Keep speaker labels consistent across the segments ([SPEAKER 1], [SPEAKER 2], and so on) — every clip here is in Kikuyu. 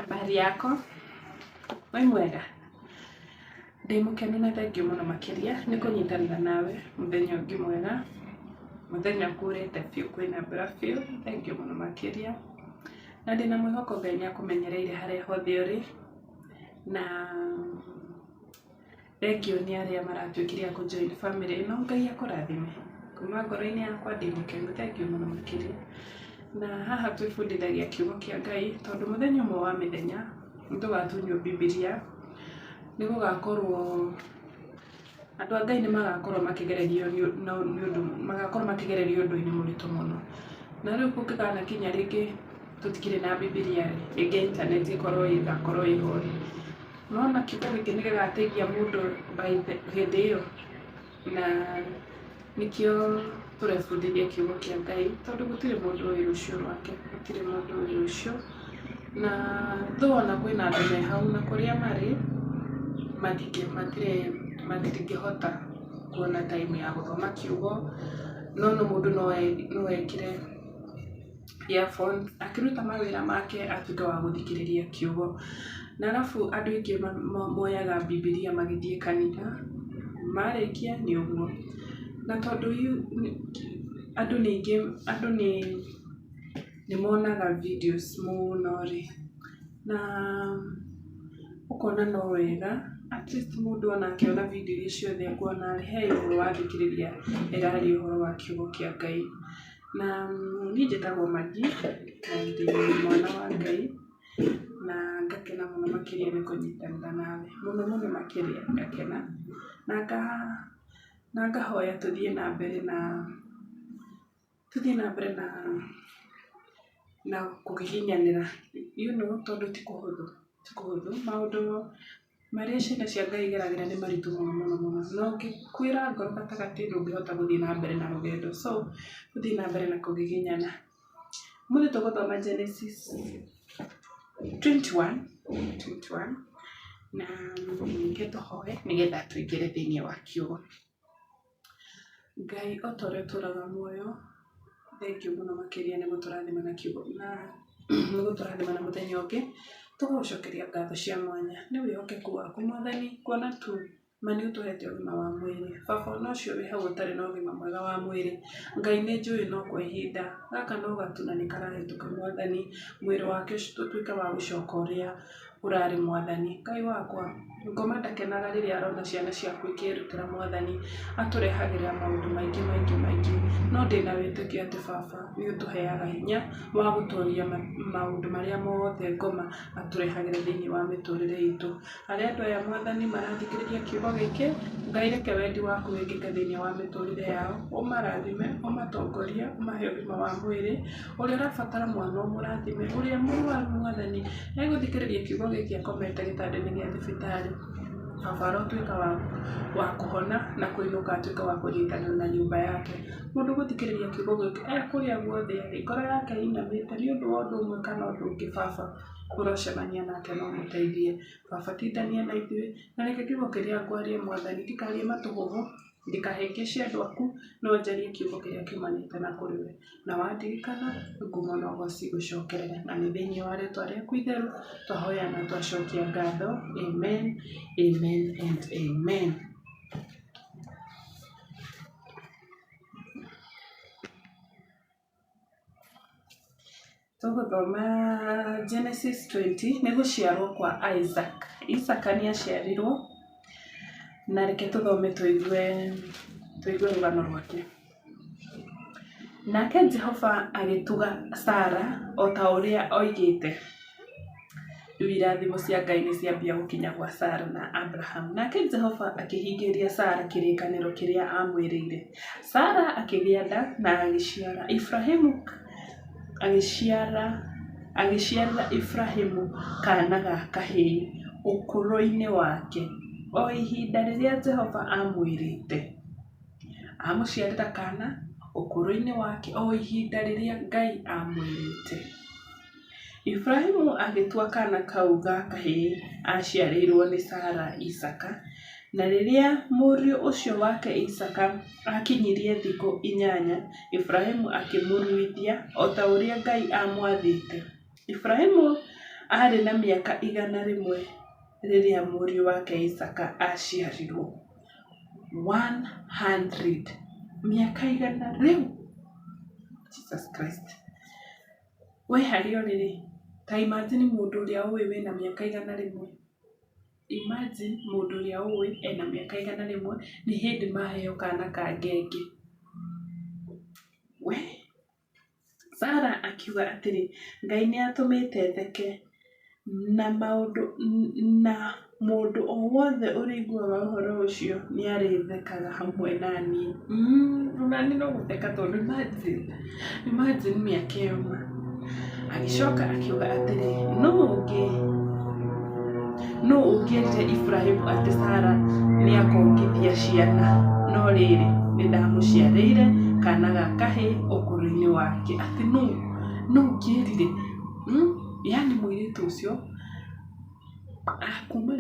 [SPEAKER 1] Habari yako? Wĩ mwega? Ndĩ mũkenu na thengiũ mũno makĩria nĩ kũnyitanĩra nawe mũthenya ũngĩ mwega, mũthenya kurĩte biũ kwĩna mbura biũ, thengiũ mũno makĩria. Na ndĩna mwĩhoko Ngai nĩ akũmenyereire harĩa hothe ũrĩ, na Thengiũ nĩ arĩa maratuĩkire a kũ join bamĩrĩ ĩno, Ngai akũrathime. Kuma ngoro-inĩ yakwa ndĩ mũkenu, thengiũ mũno makĩria. Na haha twĩbundithagia kiugo kĩa Ngai, tondũ mũthenya ũmwe wa mĩthenya nĩ tũgatunywo Bibilia, nĩ gũgakorwo andũ a Ngai nĩ magakorwo makĩgererio nĩ ũndũ, magakorwo makĩgererio ũndũ-inĩ mũritũ mũno. Na rĩu kũngĩkanakinya rĩngĩ tũtikĩrĩ na Bibilia rĩ, rĩngĩ intaneti ĩkorwo ĩgakorwo ĩho rĩ, Nĩwona kiugo gĩkĩ nĩ gĩgateithia mũndũ by the hĩndĩ ĩyo, na nĩkĩo tũrebundithia kiugo kĩa Ngai, tondũ gũtirĩ mũndũ ũĩ rũciũ rwake, gũtirĩ mũndũ ũĩ rũciũ, na though ona kwĩna andũ me hau na kũrĩa marĩ, matirĩ matingĩhota kuona time ya gũthoma kiugo, no mũndũ no ekĩre earphone akĩruta mawĩra make atuĩke wa gũthikĩrĩria kiugo. Na arabu andũ aingĩ moyaga Bibilia magĩthiĩ kanitha, marĩkia nĩ ũguo. Na tondũ andũ nĩ aingĩ andũ nĩ monaga videos mũno rĩ, na ũkona no wega at least mũndũ ona akĩona video iria ciothe ekuona rĩ, he ĩmwe wathikĩrĩria ĩraria ũhoro wa kiugo kĩa Ngai. Na niĩ njĩtagwo Maggie na ndĩ mwana wa Ngai na ngakena mũno makĩria nĩ kũnyitanĩra nawe, mũno mũno makĩria ngakena na ngahoya tũthiĩ na mbere na tũthiĩ na mbere na kũgiginyanĩra you know tondũ ti kũhũthũ, ti kũhũthũ maũndũ Marĩa ciana cia Ngai igeragĩra nĩ maritũ mũno mũno mũno, na ũngĩkuĩra ngoro gatagatĩ ndũngĩhota gũthiĩ na mbere na rũgendo. So, tũthiĩ na mbere na kũgiginyana. Ũmũthĩ tũgũthoma Genesis 21, 21 na reke tũhoe nĩgetha tũingĩre thĩiniĩ wa kiugo. Ngai o ta ũrĩa ũtũraga muoyo, thengiũ mũno makĩria nĩ gũtũrathima na kiugo na nĩ gũtũrathima na mũthenya ũngĩ, tũgagũcokeria ngatho cia mwanya nĩ wĩhokeku waku Mwathani, kuona tu ma nĩ ũtũhete ũgima wa mwĩrĩ. Baba ona ũcio wĩ hau ũtarĩ na ũgima mwega wa mwĩrĩ, Ngai nĩ njũĩ no kwa ihinda, gaka no gatu na nĩ karahĩtũka Mwathani, mwĩrĩ wake ũtuĩke wa gũcoka ũrĩa ũrarĩ Mwathani. Ngai wakwa, ngoma ndakenaga rĩrĩa arona ciana ciaku ikĩĩrutĩra Mwathani, atũrehagĩra maũndũ maingĩ maingĩ maingĩ, no ndĩna wĩtĩkio atĩ baba nĩ ũtũheaga hinya wa gũtoria maũndũ marĩa mothe ngoma atũrehagĩra thĩiniĩ wa mĩtũrĩre itũ. Harĩ andũ aya Mwathani marathikĩrĩria kiugo gĩkĩ, Ngai reke wendi waku wĩkĩke thĩiniĩ wa mĩtũrĩre yao, ũmarathime, ũmatongorie, ũmahe ũgima wa mwĩrĩ, ũrĩa ũrabatara mwana ũmũrathime, ũrĩa mũrwaru Mwathani Egũthikĩrĩria kiugo gĩkĩ akomete gĩtanda-inĩ gĩa thibitarĩ, baba arotuĩka wa kũhona na kũinũka atuĩke wa kũnyitanĩra na nyũmba yake. Mũndũ ũgũthikĩrĩria kiugo gĩkĩ e kũrĩa guothe arĩ, ngoro yake ĩinamĩte nĩ ũndũ wa ũndũ ũmwe kana ũndũ ũngĩ baba ũrocemania nake na ũmũteithie. Baba tindania na ithuĩ, na reke kiugo kĩrĩa ngwaria Mwathani ndikarie matũhũhũ, ndikahĩngĩce andũ aku, no njarie kiugo kĩrĩa kiumanĩte na kũrĩ we. Na wandirikana, ngumo na ũgoci igũcokerere. Na nĩ thĩinĩ wa rĩtwa rĩaku itheru, twahoya na twacokia ngatho. Amen, amen and amen. Tũgũthoma Genesis 20, nĩ gũciarwo kwa Isaac. Isaka nĩ aciarirwo, na reke tũthome tũigue tũigue rũgano rwake. Nake Jehova agĩtuga Sara o ta ũrĩa oigĩte. Rĩu irathimo cia Ngai nĩ ciambia gũkinya gwa Sara na Abraham. Nake Jehova akĩhingĩria Sara kĩrĩkanĩro kĩrĩa aamwĩrĩire. Sara akĩgĩa nda na agĩciara Iburahĩmu agĩciara agĩciarĩra Iburahĩmu kaana ga kahĩĩ ũkũrũ-inĩ wake, o ihinda rĩrĩa Jehova aamwĩrĩte. Amũciarĩra kaana ũkũrũ-inĩ wake o ihinda rĩrĩa Ngai aamwĩrĩte. Iburahĩmu agĩtua kaana kau ga kahĩĩ aaciarĩirwo nĩ Sara Isaaka. Na rĩrĩa mũriũ ũcio wake Isaaka aakinyirie thikũ 8, Iburahĩmu akĩmũruithia, o ta ũrĩa Ngai aamwathĩte. Iburahĩmu Aarĩ na mĩaka 100 rĩrĩa mũriũ wake Isaaka aaciarirũo. 100 mĩaka 100! Jesus Christ. We harĩa ũrĩ rĩ, ta imagine mũndũ ũrĩa ũĩ wĩna mĩaka 100. Imagine mũndũ ũrĩa ũĩ ena mĩaka 100 nĩ hĩndĩ maheo kana ka ngenge. We! Sara akiuga atĩrĩ, Ngai nĩ atũmĩte theke, na mũndũ o wothe ũrĩiguaga ũhoro ũcio nĩ arĩthekaga hamwe na niĩ. Ona niĩ no gũtheka tondũ imagine, imagine mĩaka ĩyo ma. Agĩcoka akiuga atĩrĩ, Nũũ ũngĩerire Iburahimu atĩ Sara nĩ akongithia ciana? No rĩrĩ, nĩ ndamũciarĩire kaana ga kahĩĩ ũkũrũ-inĩ wake. Atĩ nũũ? Nũũ ũngĩerire? Yaani mũirĩtu ũcio kuma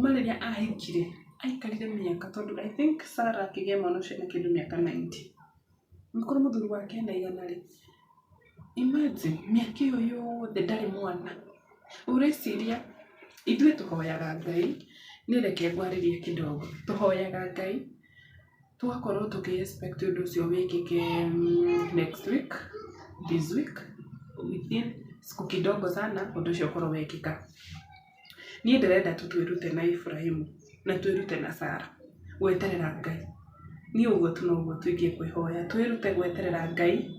[SPEAKER 1] rĩrĩa ahikire, aikarire mĩaka tondũ I think Sarah akĩgĩa mwana ũcio ena kĩndũ mĩaka 90. Angĩkorwo mũthuri wake ena 100 rĩ, imagine mĩaka ĩyo yothe ndarĩ mwana. Ũreciria ithuĩ tũhoyaga Ngai, niĩ reke ngwarĩrie kidogo, tũhoyaga Ngai tũgakorwo tũkĩ expect ũndũ ũcio wĩkĩke next week, this week, within siku kidogo sana ũndũ ũcio ũkorwo wekĩka. Niĩ ndĩrenda tu twĩrute na Iburahĩmu na twĩrute na Sarah gweterera Ngai. Niĩ ũguo tu noguo tu ingĩkwĩhoya, twĩrute gweterera Ngai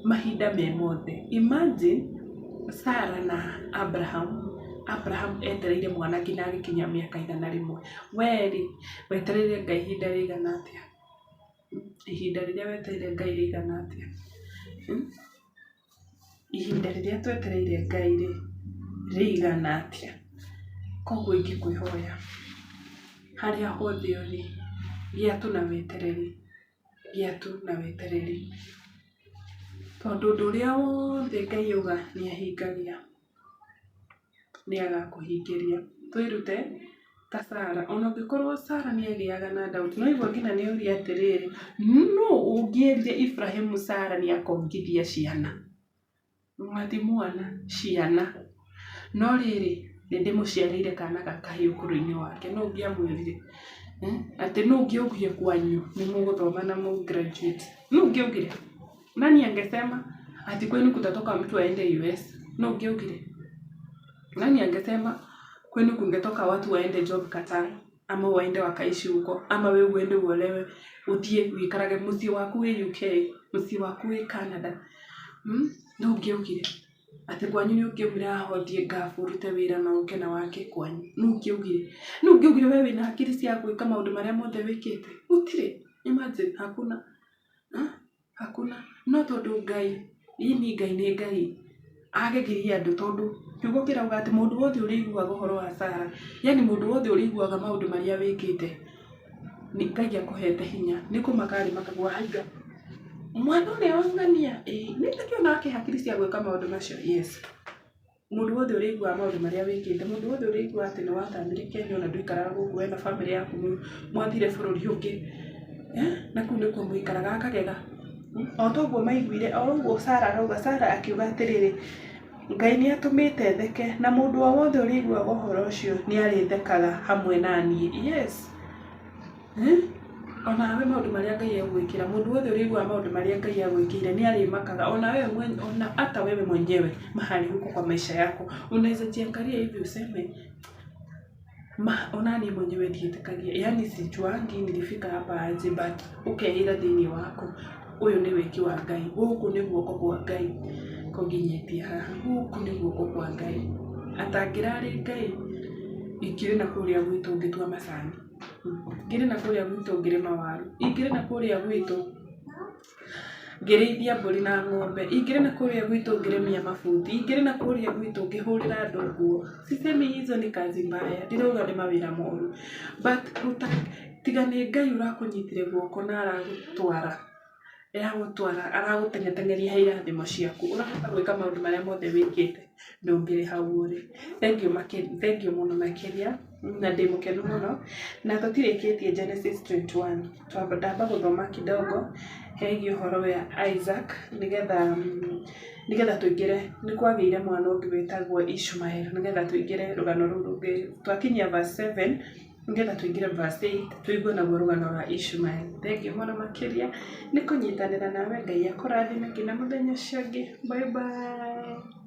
[SPEAKER 1] mahinda me mothe. Imagine Sarah na Abraham, Abraham etereire mwana nginya agĩkinyia mĩaka 100. We rĩ, wetereire Ngai ihinda rĩigana atĩa? Ihinda rĩrĩa wetereire Ngai rĩigana atĩa? Ihinda rĩrĩa twetereire Ngai rĩ, rĩigana atĩa? Koguo ingĩkwĩhoya harĩa hothe ũrĩ, gĩa tu na wetereri, gĩa tu na wetereri, tondũ ũndũ ũrĩa wothe Ngai auga nĩ ahingagia. Nĩ agakũhingĩria. Twĩrute ta Sarah, ona ũngĩkorwo Sarah nĩ agĩaga na doubt, no igua nginya nĩ oria atĩrĩrĩ, nũ ũngĩerire Ibrahĩmu Sarah nĩ akongithia ciana? Ti mwana, ciana. No rĩrĩ, nĩ ndĩmũciarĩire kana ga kahĩĩ ũkũrũ-inĩ wake, nũ ũngĩamwĩrire? Atĩ nũ ũngĩaugire kwanyu nĩ mũgũthoma na mũ graduate? Nũ ũngĩaugire? Nani angesema ati kwenu kutatoka mtu aende US? Nũ ũngĩaugire? Nani angesema kwenu kungetoka watu waende job Qatar ama waende wakaishi huko ama we uende uolewe ũthiĩ wĩikarage mũciĩ waku wĩ UK, mũciĩ waku wĩ Canada? Nũ ũngĩaugire? Atĩ kwanyu nĩ ũngĩaumire haha ũthiĩ Gulf ũrute wĩra na ũke na wake kwanyu? Nũ ũngĩaugire? Nũ ũngĩaugire we wĩna hakiri cia gwĩka maũndũ marĩa mothe wĩkĩte? Gũtirĩ. Imagine, hakuna. Hakuna. No tondũ Ngai, ĩni Ngai nĩ Ngai, agegirie andũ tondũ kiugo kĩrauga atĩ mũndũ wothe ũrĩiguaga ũhoro wa Sarah, yaani mũndũ wothe ũrĩiguaga maũndũ marĩa wĩkĩte, Ngai akũhete hinya, nĩ kũmaka arĩmakaga haiya, mwana ũrĩa wa ng'ania, ĩĩ nĩ ndakĩona akĩ hakiri cia gwĩka maũndũ macio, yes. Mũndũ wothe ũrĩiguaga maũndũ marĩa wĩkĩte, mũndũ wothe ũrĩiguaga atĩ nĩ wathamire Kenya ona ndũikaraga gũkũ we na bamĩrĩ yaku mwathire bũrũri ũngĩ, na kũu nĩkuo mũikaraga akagega. O ta ũguo maiguire, o ũguo Sarah arauga, Sarah akiuga atĩrĩrĩ, Ngai nĩ atũmĩte theke na mũndũ o wothe ũrĩiguaga ũhoro ũcio nĩ arĩthekaga hamwe na niĩ. Yes. Onawe maũndũ marĩa Ngai egwĩkĩra, mũndũ wothe ũrĩiguaga maũndũ marĩa Ngai agwĩkĩire nĩ arĩmakaga, ona wewe mwenyewe, ona hata wewe mwenyewe mahali huko kwa maisha yako unaweza jiangalia hivi useme ma ona niĩ mwenyewe ndiĩtĩkagia, yaani sijuangi nilifika hapa aje but ũkeĩra thĩinĩ waku ũyũ nĩ wĩki wa Ngai, gũkũ nĩ guoko kwa Ngai kũnginyĩtie haha, gũkũ nĩ guoko kwa Ngai, atangĩrarĩ Ngai ingĩrĩ na kũrĩa gwitũ ngĩtua macani. Ngĩrĩ na kũrĩa gwitũ ngĩrĩma waru, ingĩrĩ na kũrĩa gwitũ ngĩrĩithia mbũri na ng'ombe, ingĩrĩ na kũrĩa gwitũ ngĩrĩmia mabuti, ingĩrĩ na kũrĩa gwitũ ngĩhũrĩra andũ nguo. Sisemi hizo ni kazi mbaya, ndirauga nĩ mawĩra moru but tiga nĩ Ngai ũrakũnyitire guoko na aragũtwara. Aragũtwara aragũteng'eria he irathimo ciaku, ũrahota gwĩka maũndũ marĩa mothe wĩkĩte ndũngĩrĩ hau ũrĩ. Thengiũ makĩria, thengiũ mũno makĩria na ndĩ mũkenu mũno na tũtirĩkĩtie Genesis 21, ndamba gũthoma kidogo hegiĩ ũhoro wa Isaac nĩgetha. Nĩgetha tũingĩre, nĩ kwagĩire mwana ũngĩ wĩtagwo Ishmael, nĩgetha tũingĩre rũgano rũu rũngĩ, twakinyia verse 7, nĩgetha tũingĩre verse 8, tũigue naguo rũgano rwa Ishmael. Thengiũ mũno makĩria nĩ kũnyitanĩra nawe, Ngai akũrathime nginya mũthenya ũcio ũngĩ. Bye bye.